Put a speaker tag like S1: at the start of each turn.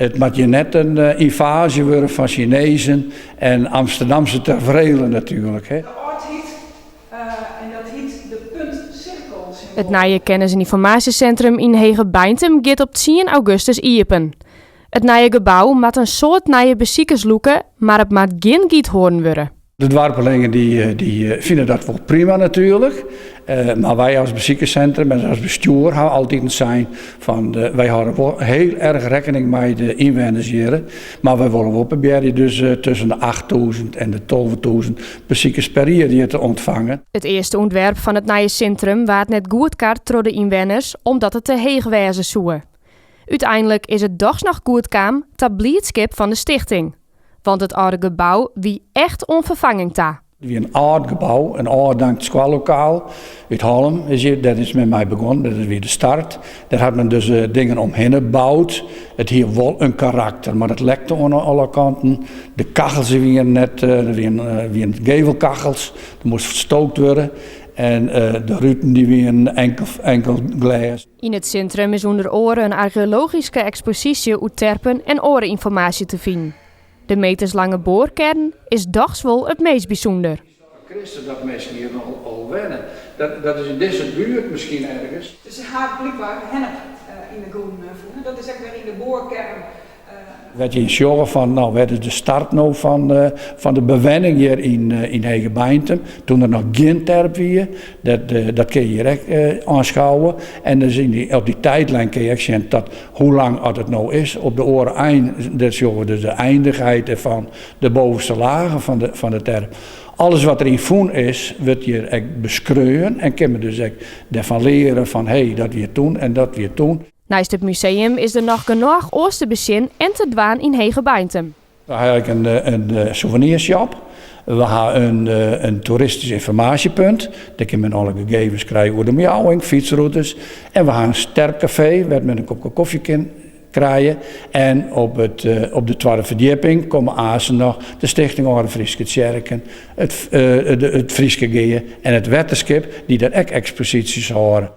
S1: It moat hjir net in ynvaazje wurde fan Sinezen en Amsterdamse taferelen natuerlik.
S2: De âldheid en dat hiet de puntsirkel.
S3: It nije kennis en ynformaasjesintrum yn Hegebeintum giet op tsien augustus iepen. It nije gebou moat in soad nije besikers lûke, mar it moat gjin Giethoorn wurde.
S1: De doarpelingen dy fine dat wol prima natuerlik. Mar wy as besikerssintrum en as bestjoer hawwe altiten sein fan wy hâlde wol hiel erch rekkening mei de ynwenners hjir. Mar wy wolle wol probearje dus tusken de 8000 en de 12.000 besikers per jier hjir te ûntfangen.
S3: It earste ûntwerp fan it nije sintrum waard net goedkard troch de ynwenners omdat it te heech wêze soe. Uteinlik is it dochs noch goedkaam ta bliidskip fan de stichting. Want it âlde gebou wie echt oan ferfanging ta.
S1: It wie in âld gebou, in ôfdankt skoallokaal út Hallum is hjir, dêr is men mei begûn, dat wie de start. Dêr hat men dus dingen omhinne boud. It hie wol in karakter, mar it lekte oan alle kanten. De kachels wiene net, dat wiene gevelkachels, der moast ferstookt wurde. En de ruten dy wiene enkel glês.
S3: Yn it sintrum is ûnder oare in argeologyske eksposysje oer terpen en oare ynformaasje te finen. De meterslange boarkearn is dochs wol it meast bysûnder.
S1: Christus dat minsken hjir noch al wenne. Dat is yn dizze buert miskien ergens.
S2: Dus se ha blykber hennep yn de grûn fûn. Dat is ek wer yn de boarkearn.
S1: Wêr't je yn sjogge fan, no, wêr is de start no fan de bewenning hjir yn Hegebeintum, toen der noch gjin terp wie. Dat, dat kinne je hjir ek oanskouwe. En dus yn dy, op dy tijdlijn kinne je ek sjen dat hoe lang at it no is. Op de oare ein, dêr sjogge we dus de eindichheid fan de bovenste lagen fan de terp. Alles wat deryn fûn is, wurdt hjir ek beskreaun en kin men dus ek dêrfan leare fan hé, dat wie toen en dat wie toen.
S3: Neist it museum is der noch genôch oars te besjen en te dwaan yn Hegebeintum.
S1: We ha ek in souvenirshop, we ha in toeristysk ynformaasjepunt, dêr kin men alle gegevens krije oer de omjouwing, fytsrûtes. En we ha in terpkafee wêr't men in kopke kofje kin krije. En op de twadde ferdjipping komme aansen noch de Stichting Alde Fryske Tsjerken, it Fryske Gea en it Wetterskip, dy't dêr ek eksposysjes hâlde.